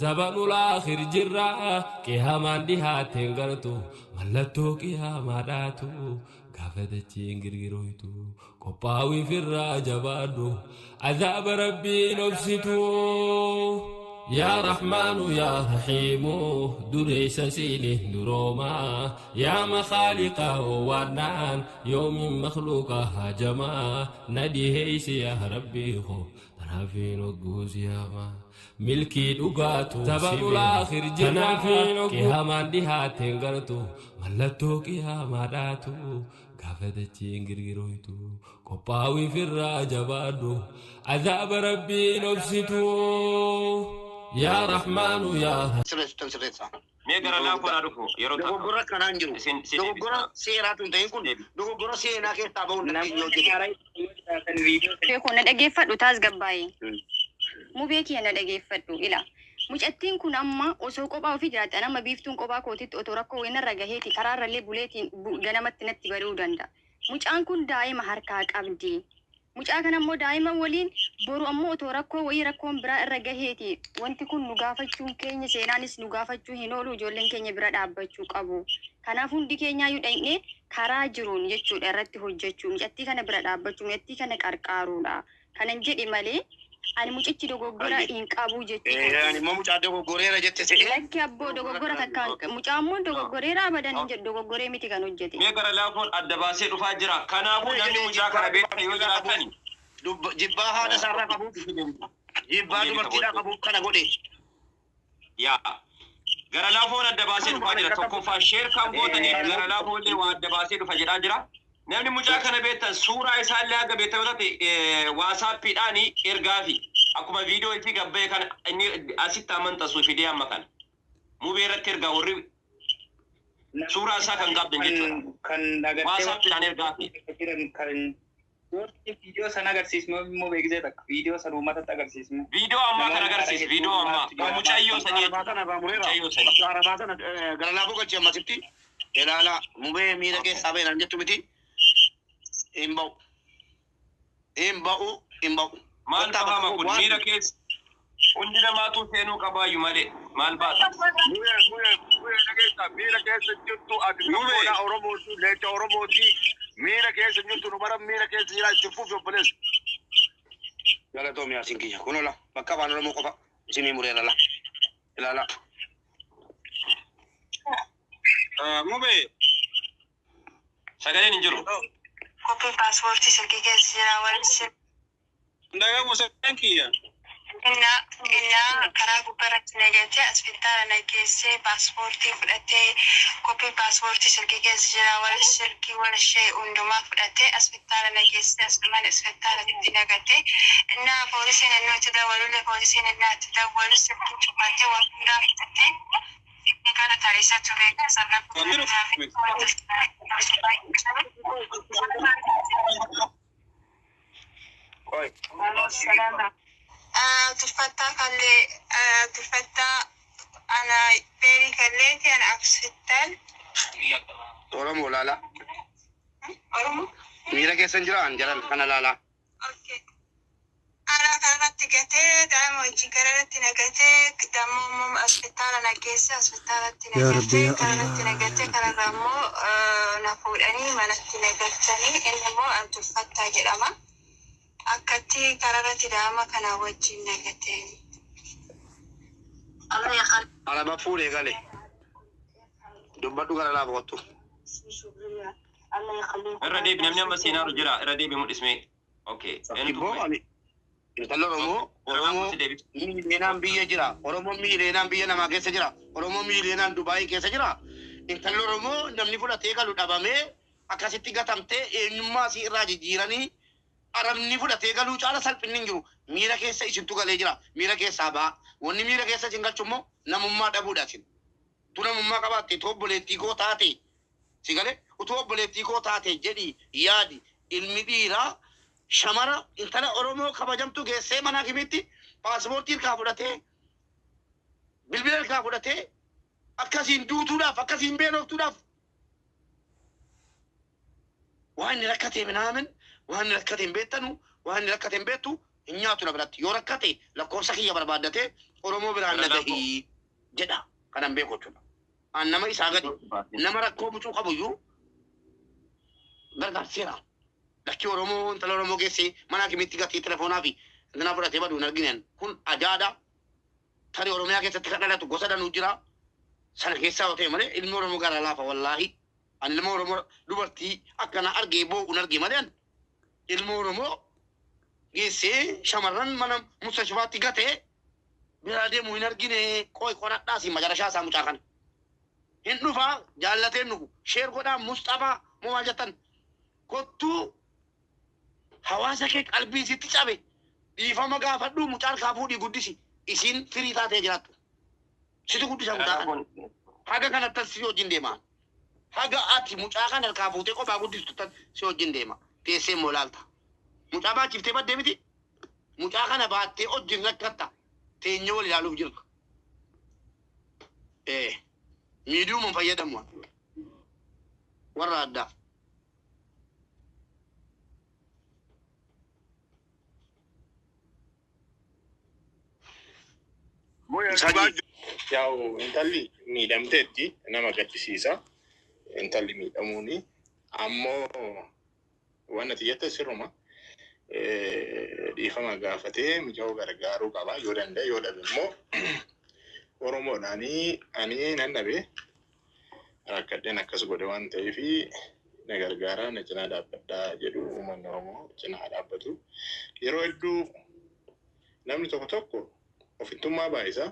Zabanul aakhir jirra, qiyaamaan dhihaateen gartu, mallattoo qiyaamaadhaatu gaafa dachiin girgiroytu. Qophaawii firraa jabaadhu, azaaba Rabbiin obsitu. Yaa Rahmaanu yaa Rahiimu, dureessa siiniin duroomaa, yaa makhaaliqa waannaan yoomiin makhluuqa hajamaa, na dhiheeysi yaa Rabbii koo, tanaafiin hogguu siyaamaa. Milkii dhugaatu zabanul aakhir jirra, qiyaamaan dhihaateen gartu, mallattoo qiyaamaadhaatu gaafa dachiin girgiroytu. Qophaawii firraa jabaadhu, azaaba Rabbiin obsitu. Yaa Rahmaanu yaa Sirreessutan sirreessa. Mee gara laafoon haa dhufu yeroo takka. Dogoggora akkanaa hin jiru. Isin si Dogoggora deebisa. seeraatu hin ta'in kun Deebi. dogoggora seenaa keessaa bahuun dandeenye Namoonni hojjete. haaraa yoo jiraatan viidiyoo Mubee koo na dhageeffadhu taasgabbaa'e. Mubee kiyya na dhageeffadhu ila. Mucattiin kun amma osoo kophaa ofii jiraatte, an amma Biiftuun kophaa kootitti otoo rakkoo wayii narra gaheeti karaarrallee buleetiin ganamatti natti bari'uu danda'a. Mucaan kun daa'ima harkaa qabdi. Mucaa kana immoo daa'ima waliin boru ammoo otoo rakkoo wayii rakkoon biraa irra gaheeti wanti kun nu gaafachuun keenya, seenaanis nu gaafachuu hin oolu, ijoolleen keenya bira dhaabbachuu qabu. Kanaaf hundi keenyaayyuu dhaqnee karaa jiruun jechuudha irratti hojjechuu, mucattii kana bira dhaabbachuu, mucattii kana qarqaaruudha. Kanan jedhe malee ani mucichi dogoggora Ayye. hin qabu jechuu Ani kooti. immoo mucaa dogoggoreera jette se'ee. Lakki abboo, dogoggora takka mucaa immoo dogoggoreera abadan hin jedhu, dogoggoree miti kan hojjete. Mee gara laafoon adda baasee dhufaa jira. Kanaafuu namni Jedhee mucaa jibbaa kana beektan yoo dubartiidhaa qabuuf jiraatani. jibbaa haadha isaarraa qabuuf jibbaa Deebisa dubartiidhaa booddee. qabuuf kana godhe. Yaa. Gara laafoon adda baasee Kanuma dhufaa kana jira. irratti Tokkoffaa share kan gootaniif gara laafoo illee waa adda baasee dhufa jedhaa jira. Namni mucaa kana beektan suuraa isaallee haga beektan yoo taate WhatsAppiidhaan ergaafi. Akkuma viidiyoo isii gabba'e kana inni asitti amantasu fidee amma kana. Mubee irratti ergaa warri suuraa isaa kan qabdan jechuudha. Kan agartee WhatsAppiidhaan ergaafi. jiran kan viidiyoo sana agarsiisnu immoo beeksisee takka viidiyoo sana uummatatti agarsiisnu. Viidiyoo ammaa kana Namoonni haaraa agarsiis. hedduun Viidiyoo ammaa. maaltu Kan jira mucayyoo maaltu sanii Bakka arabaa jechuudha. sana irraa mureera. Mucayyoo sanii. Bakka arabaa sana gara laafoo galchee ammasitti ilaalaa, Mubee miira keessaa ba'e naan jettu miti. Hin ba'u. Hin ba'u. Hin ba'u. Maal Kottaa bakka bahama koo kun bu'aa. miira keessa hundi namaatu seenuu qabaayyuu malee maal baata? Mubee, Mubee, Mubee, dhageessa, miira keessa jirtu ati. Mubee. Sabboona Oromooti, leenca Oromooti, miira keessa jirtu nu bara miira keessa jira, itti fufi obboleessa. Galatoomi Yaasiin kiyya. Kun ola bakka afaan Oromoo qofa isinii mureera la. Ilaalaa. Mubee. Sagaleen hin jiru. Koppii paaspoortii silkii keessa jira warri Ndagamu sagaleen kiyya. Innaa karaa gubbaarratti na galchee asfitaala na geessee, paaspoortii fudhatee, koppii paaspoortii silkii keessa jira, warri silkii warri ishee hundumaa fudhatee asfitaala na geessee, asumaan asfitaalatti na gatee. Innaa poolisiin innoo itti dawwalullee, poolisiin innaa itti dawwalu silkii cufatee waan hundaa fudhatee. Inni kana taasisa ture sarara guddaa fi wanta baay'ee. Qoy. Tuffattaa kallee, tuffattaa ana beerii kalleeti ana aksittal. Oromoo laalaa. Oromoo. Miira keessa hin jiraan jaran kana laalaa. Okay. Ana kanarratti gatee daa'ima wajjin kararratti na gatee, dammoo immoo hospitaala na geesse, hospitaalatti na Yaa Rabbi galchee yaa kararratti na Allah galchee yaa kararra Rabbi. immoo na fuudhanii manatti na galchanii. Inni immoo Abdulfattaa jedhama. Akkatti kararratti daa'ima kana wajjin na gatee. Araba fuudhee gale. Dubbadhu gara laafoo kottu. Irra deebi, namni amma seenaaru jira. Irra deebi mul'ismee. Okay. Eenyutu Ibboo dhufe? ani intala Oromoo Gara Oromoo laafoon si deebisa. miileenaan biyya jira. Oromoo miileenaan biyya namaa keessa jira. Oromoo miileenaan Dubaayii keessa jira. Intalli Oromoo namni fudhatee galu dhabamee akkasitti gatamtee eenyummaa isii irraa jijjiiranii Arabni fudhatee galuu caala salphinni hin jiru. Miira keessa isintu galee jira. Miira keessaa ba'a. Wanni miira keessa isin galchu immoo namummaa dhabuudha isin. Utuu namummaa qabaatte, utuu obboleettii koo taate, si galee, utuu obboleettii koo taate jedhi yaadi, ilmi dhiiraa shamara intala Oromoo kabajamtuu geessee mana hakimiitti paaspoortii irkaa fudhatee, bilbila irkaa fudhatee, akkasiin duutuudhaaf, akkasiin beeloftuudhaaf, waan inni rakkate minaamin, waan inni rakkate hin beektanu, waan inni rakkate hin beektu. Hin nyaatu na biratti. Yoo rakkate lakkoofsa kiyya barbaaddatee Oromoo biraan na gahii jedha. Kanan beeku jechuudha. An nama isaa gadi nama rakkoo bucuu qabuyyuu gargaarseera. Lakkii Oromoo intala Oromoo geessee mana hakimiitti gatii telefoonaa fi intinaa fudhatee baduu hin arginen. Kun ajaadha. Tarii Oromiyaa keessatti kan dhalatu gosa danuu jira. Sana keessaa yoo ta'e malee ilmi Oromoo gara laafa wallaahi. Ani ilma Oromoo dubartii akkana argee boo'uun argee malee ani ilma Oromoo geessee shamarran mana mustashifaatti gatee biraa deemu hin argine qoy qoradhaa si macarashaa isaa mucaa kana. Hin dhufaa jaallateen nufu sheer godhaa Musxafaa moo maal jettan kottuu hawaasa kee qalbii sitti cabe dhiifama gaafadhuu mucaan kaa fuudhii guddisi isiin firii taatee jiraattu. Situ guddisa mucaa kana. Haga kanattan si wajjin deema. Haga ati mucaa kana harkaa fuutee kophaa guddistu tan si wajjin deema. Teessee immoo ilaalta. Mucaa baachiftee baddee miti. Mucaa kana baattee wajjin rakkatta. Teenyee wal ilaaluuf jirra. Miidiyuma hin fayyadamu. Warra addaa. Yaa'u intalli miidhamteetti nama gaddisiisa. Intalli miidhamuuni ammoo waan ati jette sirruma dhiifama gaafatee mucaa gargaaruu qaba yoo danda'e yoo dhabe immoo Oromoodhaanii ani nan dhabe rakkadheen akkas godhe waan ta'eef na gargaaraa na cinaa dhaabbadhaa jedhu uummanni Oromoo cinaa dhaabbatu. Yeroo hedduu namni tokko tokko ofittummaa baay'isa.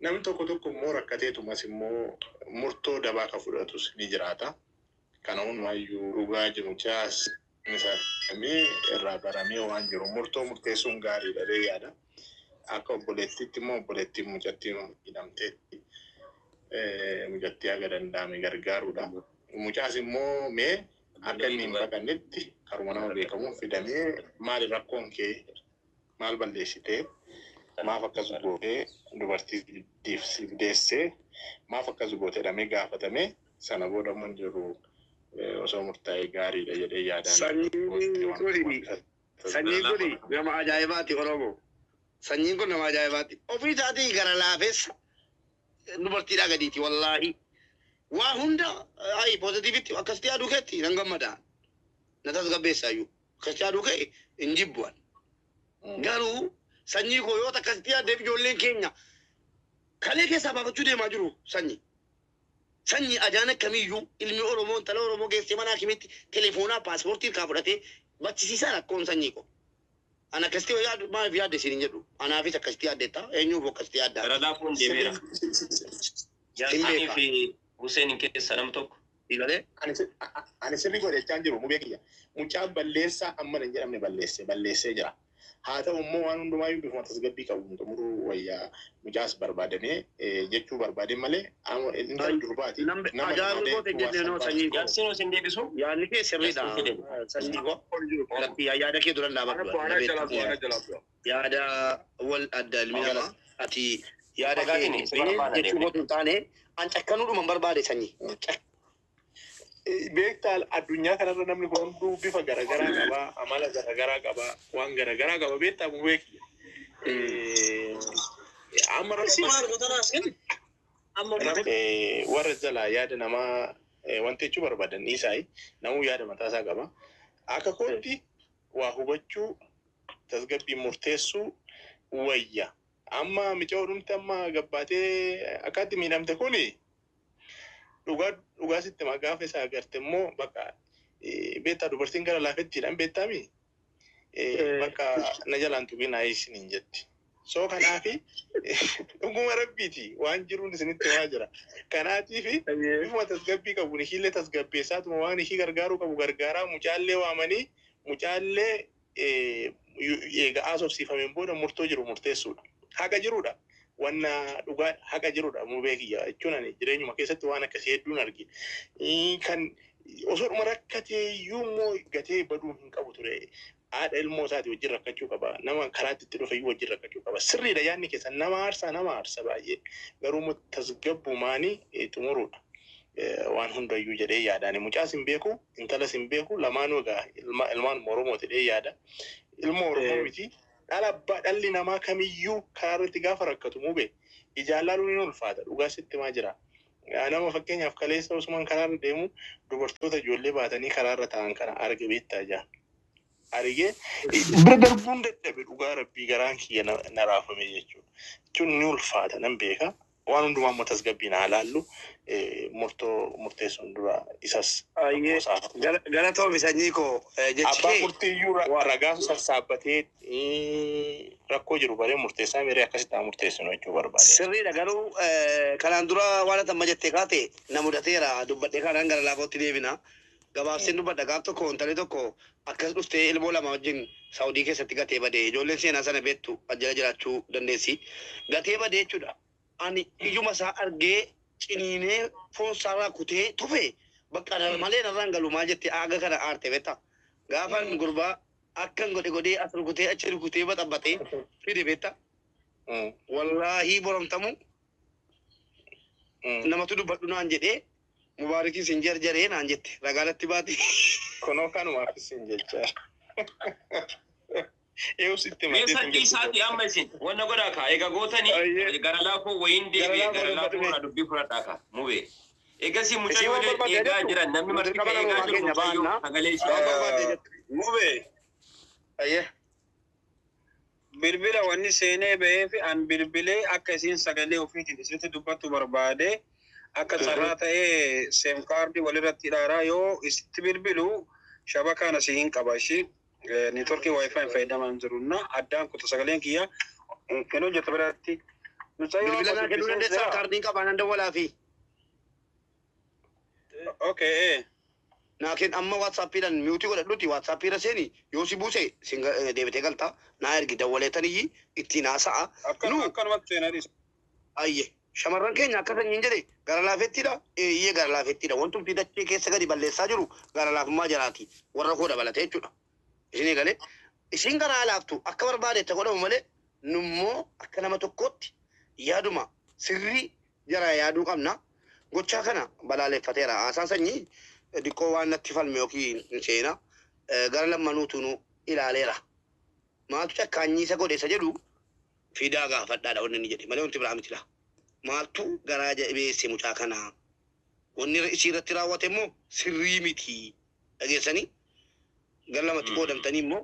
Namni tokko tokko immoo rakkateetumas immoo murtoo dabaa kan fudhatus ni jiraata. Kana hundumaayyuu dhugaa jiru chaas isaamee irraa baramee waan jiru murtoo murteessuun gaariidha ree yaada. Akka obboleettiitti immoo obboleettiin mucattii hidhamteetti mucattii haga danda'ame gargaaruudha. Mucaas immoo mee akka inni hin baqannetti karuma nama beekamuun fidamee maali rakkoon kee maal balleessitee maaf akkas gootee dubartii siif deessee maaf akkas gootee jedhamee gaafatamee sana booda immoo hin jiru osoo murtaa'ee gaariidha jedhee yaadaan. Sanyiin kun nama ajaa'ibaati Oromoo. Sanyiin kun nama ajaa'ibaati. Ofii isaatii gara laafessa dubartiidhaa gadiiti wallaahi. Waa hunda ayi poozitiivitti akkasitti yaaduu keetti nan gammada. Na tasgabbeessaayyuu. Akkasitti yaaduu kee hin jibbu'an. Garuu sanyii koo yoo akkasitti yaaddeef ijoolleen keenya kalee keessaa baafachuu deemaa jiru sanyii. Sanyii ajaan akkamiiyyuu ilmi Oromoo intala Oromoo geessee mana hakimiitti telefoonaa paaspoortii kaa fudhatee bachisiisaa rakkoon sanyii koo. Ana akkasitti yaadu maaliif yaadde siin hin jedhu. Anaafis akkasitti yaaddeetta eenyuuf akkasitti yaaddaa. Gara laafuun deemeera. Jaarsaanii fi Hussein keessa nam tokko. Ani sirrii godhachaa jiru mubee kiyya. Mucaan balleessaa amma hin jedhamne balleessee jira. Haa ta'u immoo waan hundumaayyuu bifuma tasgabbii qabu xumuruu wayyaa mucaas barbaadamee jechuu barbaade malee intala durbaati. Ajaa'iba goote jennee noo sanyii koo. Jaarsiin osoo hin deebisu. Yaadni kee sirriidha. Sanyii koo. Yaada kee duran dhaabadhu. Yaada wal adda ilmi namaa ati yaada kee jechuu kootu hin taane an cakkanuudhuma barbaade sanyii. Beektaa addunyaa kanarra namni kun hunduu bifa garaagaraa qaba, amala garaagaraa qaba, waan garaagaraa qaba beektaa mubee kiyya. Amma warra jalaa yaada namaa wanti jechuu barbaadan dhiisaayi namuu yaada mataasaa qaba. Akka kootti waa hubachuu tasgabbii murteessuu wayya. Amma mucaa dhumti amma gabbaatee akkaatti miidhamte kuni dhugaa sitti gaafa isaa agarte immoo bakka beektaa dubartiin gara laafettiidhaan beektaami bakka na jalaan tuqin haa isiniin jetti. So kanaafi dhuguma rabbiiti waan jiruun isinitti himaa jira. Kanaatiifi bifuma tasgabbii qabu ishiillee tasgabbeessaatuma waan ishii gargaaruu qabu gargaaraa mucaallee waamanii mucaallee eega haasofsiifameen booda murtoo jiru murteessuudha. Haqa jiruudha. Wanna dhugaa haqa jirudha mubee kiyya jechuun ani jireenyuma keessatti waan akkasii hedduun arge. Kan osoo dhuma rakkatee iyyuu immoo gatee baduu hin qabu ture. Haadha ilmoo isaati wajjin rakkachuu qaba. Nama karaatti itti dhufe iyyuu wajjin rakkachuu qaba. Sirriidha yaadni keessa nama aarsaa nama aarsa baay'ee. Garuu immoo tasgabbumaanii xumuruudha. Waan hundayyuu jedhee yaadaani. Mucaas hin beeku, intalas hin beeku, lamaanuu egaa ilmaan Oromoo jedhee yaada. Ilma Oromoo miti. Dhala abbaa dhalli namaa kamiyyuu karaa irratti gaafa rakkatu mube ijaan laaluun ni ulfaata. Dhugaa sitti himaa jira. Nama fakkeenyaaf kaleessa osumaan karaa irra deemu dubartoota ijoollee baatanii karaa irra taa'an kana arge beektaa jaa. Argee bira darbuun dadhabe, dhugaa rabbii garaan kiyya na raafame jechuudha. Jechuun ni ulfaata, nan beeka. Waan hundumaa immoo tasgabbiin haa laallu, murtoo murteessuun dura isas Ayyee. rakkoo isaa. Galatoomi sanyii koo, jechi Abbaa kee murtii iyyuu ragaa sassaabbatee rakkoo jiru baree murteessaa miree akkasitti haa murteessinu jechuu barbaade. Sirriidha, garuu kanaan dura waan ati amma jettee kaate na mudateera. Dubbadhee kanaan gara laafootti deebina. Gabaabseen dubbadha. Gaaf tokko intalli tokko akkas dhuftee ilmoo lama wajjin Saawudii keessatti gatee badee, ijoolleen seenaa sana beektu ajjala jiraachuu dandeessi. Gatee badee jechuudha. Ani ijuma isaa argee ciniinee foon isaarraa kutee tufe bakka malee narraan galu maal jettee aaga kana aarte beektaa. Gaafan gurbaa akkan godhe godhee as rukutee achi rukutee baxabbatee fide beektaa. Wallaahii boromtamu namatu dubbadhu naan jedhee mubaarikiin sin jarjaree naan jette ragaalatti baate. Kunoo kanumaaf isin jecha. Eeyyuu sitti Mee himatee sadii isaati amma isin wanna godhaa kaa egaa gootanii Ayyee. gara laafoo wayiin deebi'e Gara gara laafoo laafoo dubbadhu. irraa dubbii fudhadhaa kaa mubee. Egasii Isin mucayyoo waan barbaadde eegaa jettu jiran namni nu marti dirqama ka eegaa namumaa jiru keenya mucayyoo baannaa. sagalee ishee. Waan barbaadde jettu. Mube Ayyee. Bilbila wanni seenee bahee fi an bilbilee akka isiin sagalee ofiitiin isinitti dubbattu barbaade. Akka carraa ta'ee SIM kaardii walirratti hidhaaraa yoo isitti bilbilu shabakaan asii hin qaba ishii networkii WiFi hin fayyadamaa hin jiru na addaan kuta, sagaleen kiyya hin hojjetu biratti. Mucayyoo Bilbila amma naa kennuu dubbisee dandeessaa, jira. Kaardiin qabaa nan dawwalaa fi. Okay. Naa kenn amma WhatsAppiidhaan mute godhadhuti WhatsAppii irra seeni, yoo si buuse sin deebitee galta, naa ergi, dawwaleetaniyyi ittiin haasa'a. Akkanuma Nu akkanumatti seenaa dhiisa. Ayye, shamarran keenya akka sanyiin jedhe gara laafettiidha. Eeyyee, gara laafettiidha. Wantumti dachee keessa gadi balleessaa jiru gara laafummaa jaraati. Warra koo dabalatee jechuudha. Isin galee isin garaa laaftu akka barbaadetti godhamu malee nummoo akka nama tokkootti yaaduma sirrii jara yaaduu qabna. Gochaa kana balaaleffateera. Haasaan sanyii diqqoo waan natti falme yookiin hin seena. Gara lammanuutu nu ilaaleera. Maaltu cakkaanyii isa godhe isa jedhu fidaa gaafadhaadha wanni inni jedhe malee wanti biraa miti laa. Maaltu garaa jabeesse mucaa kanaa? Wanni isii irratti raawwate immoo sirrii miti. Dhageessanii gara lamatti qoodamtanii immoo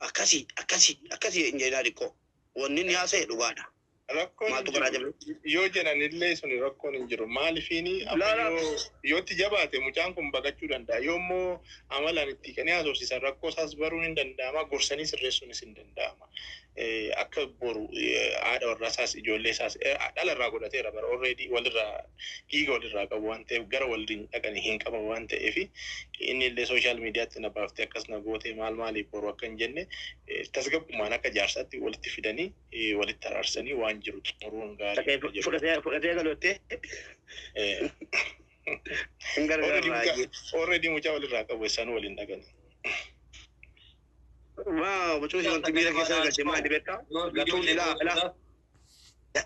akkasii akkasii akkasii hin jedhinaa diqqoo. Wanni inni haasa'e dhugaadha. Rakkoon hin Maaltu garaa jiru. jabeesse? Yoo jedhan illee suni rakkoon hin jiru. Maalifiini amma Laa laa. yoo itti jabaate mucaan kun baqachuu danda'a. Yoo immoo amalaan itti hiikanii haasofsiisan rakkoo isaas baruun hin danda'ama. Gorsanii sirreessuunis hin danda'ama. Akka boru haadha warraa isaas ijoollee isaas dhala irraa godhateera bara already walirraa dhiiga walirraa qabu waan ta'eef gara waliin dhaqanii hin qaban waan ta'eef inni illee social mediatti na baaftee akkas na gootee maal maaliif boru akka hin jenne tasgabbumaan akka jaarsaatti walitti fidanii walitti araarsanii waan jiru xumuruun gaarii akka jedhu. Fudhatee fudhatee galuutti hin Already gargaarra. Mucaa already mucaa walirraa qabu isaan waliin dhaqanii. Waa mucuu wanti miira keessa galchee maali beektaa? Gatuun ilaa ilaa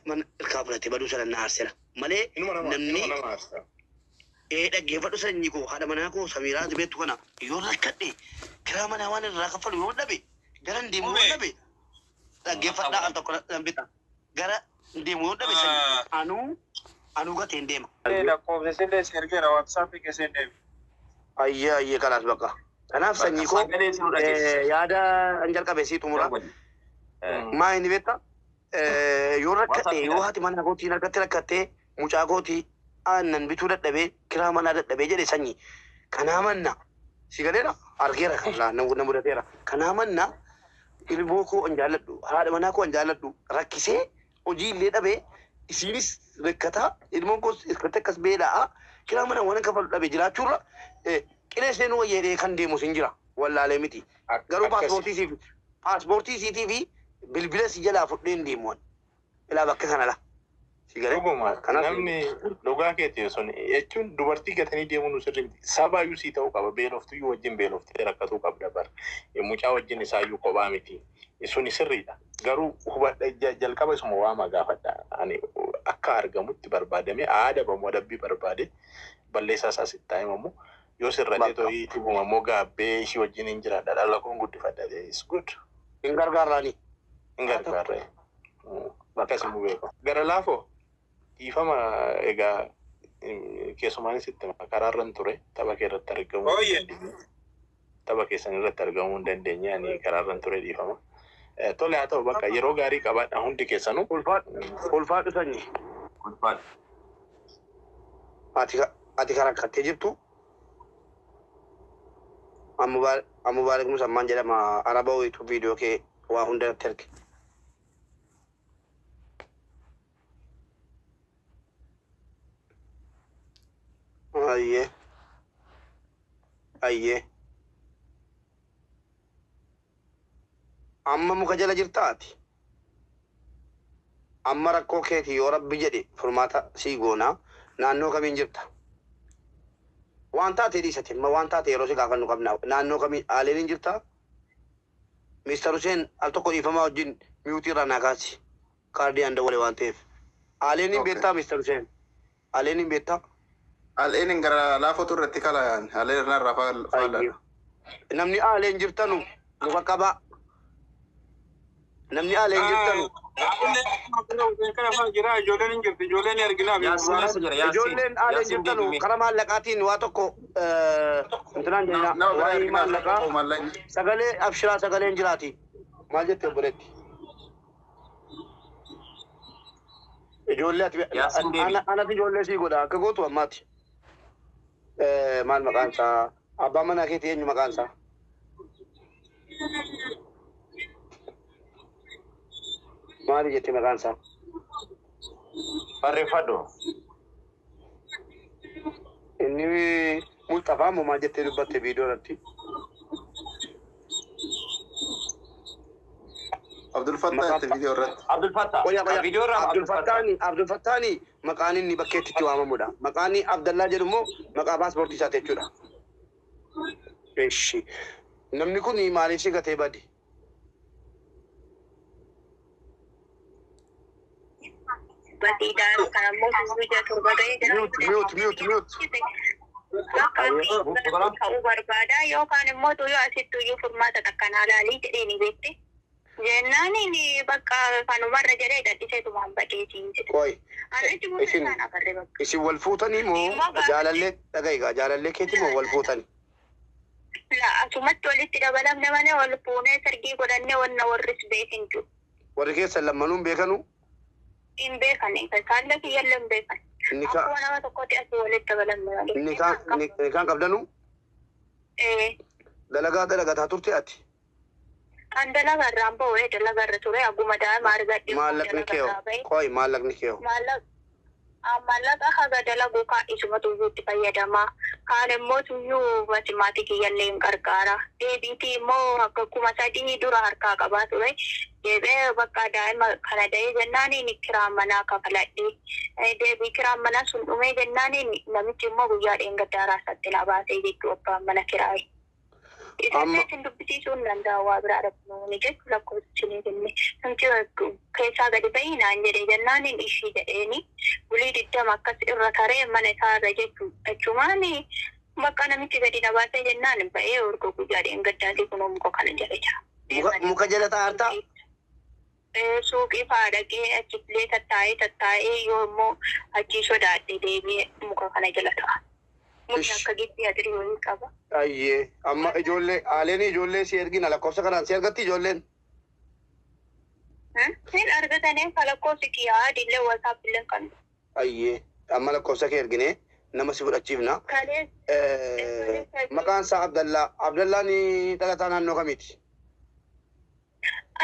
mana irkaa fudhatee baduu sana na aarsera malee Inuma nama namni inuma nama aarsa. Ee, dhaggeeffadhu sanyii koo, haadha manaa koo Samiiraa beektu kana yoo rakkadhe kiraa manaa waan irraa kaffalu yoo dhabe gara hin deemu yoo dhabe, dhaggeeffadhaa, al tokko nan bita, gara hin deemu yoo dhabe sanyii anuu gatee hin deema. Lakkoofsa illee si ergeera WhatsAppii keessa hin deemi. Ayyee ayyee, kanaas bakka. Kanaaf sanyii koo Sagalee isin dhageessisa. Yaada an jalqabe sii xumura. Maa inni beektaa? Yoo rakkadhe, yoo haati manaa kootiin harkatti rakkattee mucaa kootii aannan bituu dadhabee kiraa manaa dadhabee jedhe sanyii. Kanaa manna si galeera, argeera, kan laa na mudateera. Kanaa manna ilmoo koo an jaalladhu, haadha manaa koo an jaalladhu rakkisee hojii illee dhabee, isiinis rakkataa, ilmoon koos irratti akkas beela'aa, kiraa mana waan kafalu dhabe jiraachuurra qilee seenuu wayyeedhee kan deemu sin jira wallaalee miti. Garuu paaspoortii siif paaspoortii siitii fi bilbila si jalaa fudhee hin deemu. Ilaa bakka kana la. Si galee? Dhuguma Kanaaf namni dhugaa keeti sun jechuun dubartii gatanii deemuun sirrii miti. Sabaayyuu sii ta'uu qaba. Beeloftuyyuu wajjin beeloftee rakkatuu qabda bara. Mucaa wajjin isaayyuu kophaa miti. Suni sirriidha. Garuu hubadha, jalqaba isuma waama gaafadha. Ani akka argamutti barbaadame aadabamu adabbii barbaade balleessaa isaas itti himamu. Yoo sirratee Bakka. too'ii dhuguma immoo gaabbee ishii wajjin hin jiraadha. Dhala koon guddifadha. Is good. Hin gargaarraani. Hin gargaarre. Akkasuma beeku. Gara laafoo dhiifama egaa keessumaanis itti karaarran ture tapha kee irratti argamuu Ooyye. tapha keessan irratti argamuu hin dandeenye ani karaarran ture dhiifama. Tole haa ta'u bakka yeroo gaarii qabaadha hundi keessanuu. Ulfaadhu sanyii. Ulfaadhu. Ati kan rakkattee jirtu Amubaarik Musammaan jedhama araba wayitu viidiyoo kee waa hunda irratti erge. Ayyee. Ayyee. Amma muka jala jirta ati. Amma rakkoo keeti yoo rabbi jedhe furmaata sii goonaa naannoo kamiin jirta? Waan taate dhiisate amma waan taate yeroo si gaafannu qabna naannoo kamiin aaleen hin jirta? Mister Hussein al tokko dhiifamaa wajjin miyuutii irraa naa kaasi. Kaardii aan dawwale waan ta'eef. Aaleen hin beektaa Mister Hussein? Aaleen hin beektaa? Aleen gara laafotu irratti kalayaan. Aleen irraa faaladha. Namni aaleen jirtanu nu qaqqabaa. Namni aaleen jirtanu. Jira ijoolleen hin jirti ijoolleen ni argina. Ijoolleen aaleen jirtanu karaa maallaqaatiin waa tokko intinaan jenna waa'ee maallaqaa sagalee abshiraa sagaleen jiraati. Maal jette obboleetti? Ijoollee ati anati ijoollee sii godha akka gootu ammaati. Maal maqaan isaa? Abbaan manaa keetii eenyu maqaan isaa? Maali jette maqaan isaa? Barreeffadhu. Inni Mustafaa moo maal jettee dubbatte viidiyoo irratti? Abdul Fattah jette viidiyoo irratti. Abdul Fattah. Qoya qoya. Viidiyoo irraa Abdul Fattaani Abdul Fattaani maqaan inni bakkeetti itti waamamudha. Maqaan Abdallaa jedhu immoo maqaa paaspoortii isaati jechuudha. Eshi. Namni kun maaliif si gatee bade? Batiidhaan kan ammoo guyyaa torba ga'ee jira. Mute mute mute mute. Ta'uu barbaada yookaan immoo tuyyuu asitti tuyyuu furmaata takkanaa laalii jedheeni beekte. Jennaan inni bakka kanumarra jedhee gadhiseetumaan badeetiin jedhe. Qoy. Anichi muka Isin isaan agarre bakka. isin wal fuutanii moo jaalallee dhaga'i egaa jaalallee keeti moo wal fuutanii? La asumatti walitti dabalamne malee wal fuunee sargii godhannee wanna warris beekin jiru. Warri keessan lammanuun beekanu Hin beekan isaan kiyyallee hin beekan. Nikaa Akkuma nama tokkotti asii walitti dabalamne malee. nikaan qabdanu Ee. dalagaa dalagataa turte ati. An dalagaa irraan ba'u dalagaa irra ture aguma daa'ima argadhe. Maallaqni kee hoo? Qoy maallaqni kee hoo? Maallaqa haga dalagu kaan isuma tuyyuutti fayyadama. Kaan immoo tuyyuu maatii kiyyallee hin gargaara. Deebiitii immoo akka 3000 dura harkaa qabaa ture. Deebi'ee bakka daa'ima kana da'ee jennaaniin kiraan manaa kafaladhe. Deebii kiraan manaa sun dhumee jennaaniin namichi immoo guyyaa dheengaddaa raasatti na baasee jechuu abbaan mana kiraa'e. Amma Isin dubbisiisuu hin danda'u waa biraa dhabnu jechuun lakkoofsinii kenne. Namichi keessaa gadi bahi naan jedhe jennaaniin ishii jedheeni bulii 20 akkas irra taree mana isaa irra jechuun achumaan bakka namichi gadi na baasee jennaan ba'ee urgoo guyyaa dheengaddaati kunoo muka kana jala jira. Muka jala taa'artaa? Suuqii fa'aa dhaqee achillee tattaa'ee tattaa'ee yoo immoo achii sodaadhe deebi'ee muka kana jala ta'a. Mukni akka gibbii adirii wayii qaba. Ayyee amma ijoollee aaleen ijoollee si ergina lakkoofsa kanaan si argatti ijoolleen? Hin argatanii ka lakkoofsi kiyyaa adiillee wasaapillee kan. Ayyee amma lakkoofsa kee ergine nama si fudhachiifna. Kalees Maqaan isaa Abdallaa. Abdallaan dhalataa naannoo kamiiti?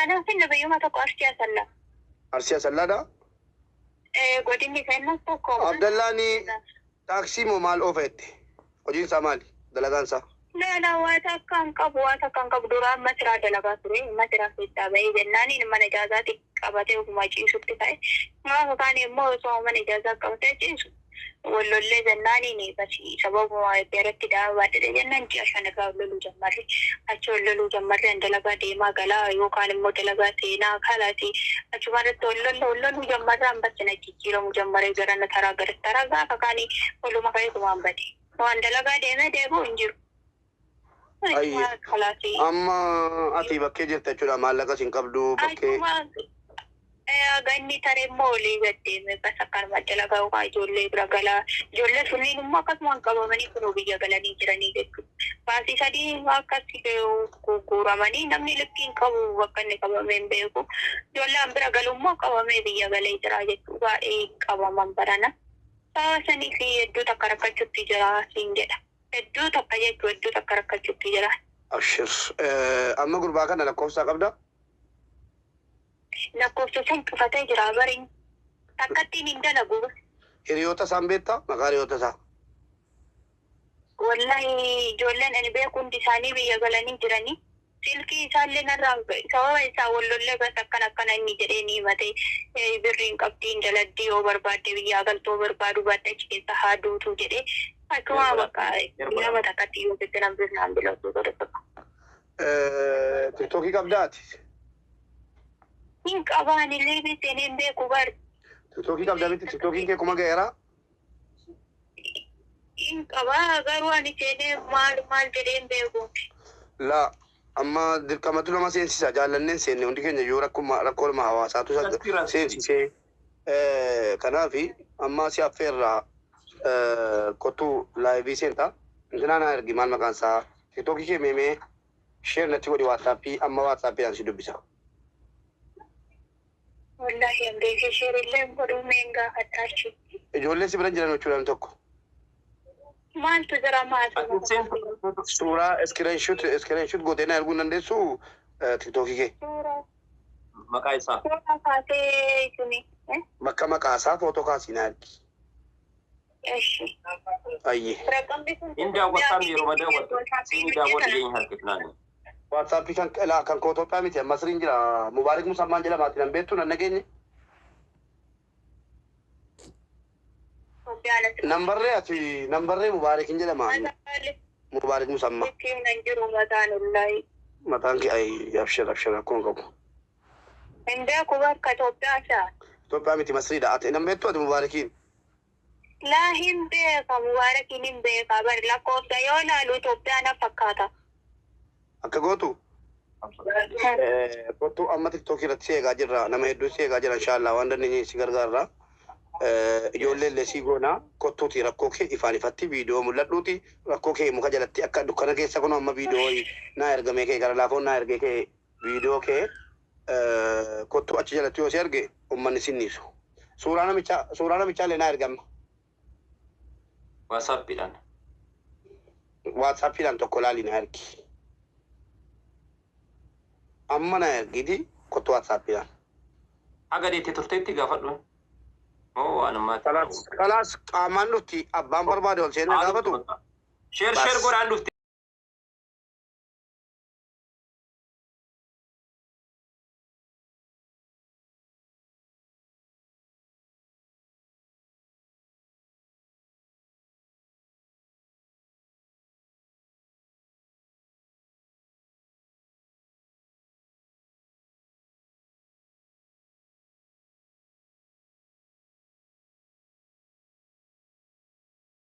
Anaaf inni biyyuma tokko Arsii Asallaa. Arsii Asallaadha? Godinni kennas tokko. Abdallaan taaksii moo maal oofa jette? Hojiin isaa maali? Dalagaan isaa? Lala waa takka hin qabu waa takka hin qabu duraan masiraa dalagaa ture masiraa keessaa bahee jennaaniin mana ijaazaatti qabatee ofuma ciisutti ka'e. Gaafa kaan immoo osoo mana ijaazaa qabatee ciisu wallollee jennaaniin basi sababuma irratti daa'ima baadhate jennaan ji'a shan irraa walloluu jammarre achi walloluu jammarre dalagaa deemaa galaa yookaan immoo dalagaa seenaa kalaati achuma irratti walloluu jammarre hambasina jijjiiramu jammaree gara taraa gara taraa gaafa kaanii waluma ka'ee kumaan bade waan dalagaa deemee deebi'u hin jiru. Ayyi. Achuma kalaasii. Amma ati bakkee jirta jechuudha, maallaqa sin qabdu bakkee. Achuma ganni taree immoo olii gad deeme bas akkanuma dalagaa yookaan ijoollee bira galaa. Ijoollee sunniin immoo akkasumaan qabamanii kunoo biyya galanii jiranii jechuudha. Baasii 3 akkas guuramanii namni likkii hin qabu, bakka inni qabamee hin beeku. Ijoollee an bira galu immoo qabamee biyya galee jira jechuudha. Baay'ee qabaman barana. Sababa sanii fi hedduu takka rakkachuutti jira siin jedha. Hedduu takka jechuudha, hedduu takka rakkachuutti jira. Abshir. Amma gurbaa kana lakkoofsa qabda? Lakkoofsa san cufatee jira bariin. Takkattiin hin dalagu. Hiriyoota isaan beektaa? Maqaa hiriyoota isaa? Wallahi ijoolleen ani beeku hundi isaanii biyya galanii jiranii. Silkii isaallee narraa sababa isaa wallollee bas akkana akkana inni jedhee ni himate, birriin qabdiin daladdii yoo barbaadde biyyaa galtoo barbaadu baadde achi keessa haa duutu jedhee akkuma bakka nama takkatti yoo jetti nan birnaan bilatu godhe. Tiktookii qabdaa ati? Hin qabaan illee seenee hin beeku bar. Tiktookii qabdaa miti? Tiktookiin kee 1000 ga'eera? Hin qabaa, garuu ani seenee maal maal jedhee hin beeku. Laa, amma dirqamatu nama seensisa. Jaallanneen seenne, hundi keenya iyyuu rakkuma rakkoodhuma hawaasaatu isa seensisee. Kanaafi amma si affeerraa, kottu live seentaa. Intinaa naa ergi, maal maqaan isaa, tiktookii kee meemee share natti godhi WhatsAppii, amma WhatsAppiidhaan si dubbisa. Wallahi an beekee share illee hin godhuu, meen gaafadhaa achi. Ijoollee si bira jiran jechuudha tokko. Maaltu jira maal? Suuraa screenshot gootee na erguu hin dandeessu tiktookii kee? Suuraa Maqaa isaa. Suuraa kaasee suni. Bakka maqaa isaa footoo kaasii na ergi. Eshi. Ayyee. Raqamni kun Hin daawwataan, yeroo daawwattu. Siin daawwatu dhiyeenya harkifnaan. WhatsAppii kan laa kan koo Itoophiyaa miti, Masriin jira. Mubaarik Musammaan jedhama, ati nan beektu, nan nageenye. Nambarree ati nambarree Mubaarik hin jedhama. Mubaarik Musammaa. Ittiin nan jiru mataan, wallahi. Mataan kee ayi, abshir abshir, akkuma qabu. Hin beeku bakka Itoophiyaa isaa. Itoophiyaa miti, Masriidha. Ati nan beektu ati Mubaarikiin? Laa, hin beeka, Mubaarakiin hin beeka bari, lakkoofsa yoo laalu Itoophiyaa na fakkaata. Akka gootu. Kottu, amma tiktookii irratti si eegaa jirra. Nama hedduu si eegaa jira, inshaallah waan dandeenye si gargaarra. Ijoollee illee si goona. Kottuuti rakkoo kee ifaan ifatti viidiyoo mul'adhuuti. Rakkoo kee muka jalatti akka dukkana keessa kun amma viidiyoo naa ergamee kee gara laafoon naa ergee kee viidiyoo kee kottu, achi jalatti yoo si erge uummanni sinniisu. Suuraa namichaa illee naa ergama. WhatsAppiidhaan. WhatsAppiidhaan tokko laali naa ergi. Amma naa ergiti, kottu WhatsAppiidhaan. Haga deettee turteetti gaafadhu. Moo waan ammaatti. Kalaas, qaamaan dhufti, abbaan barbaade ol seenee gaafatu. Share share godhaan dhufte.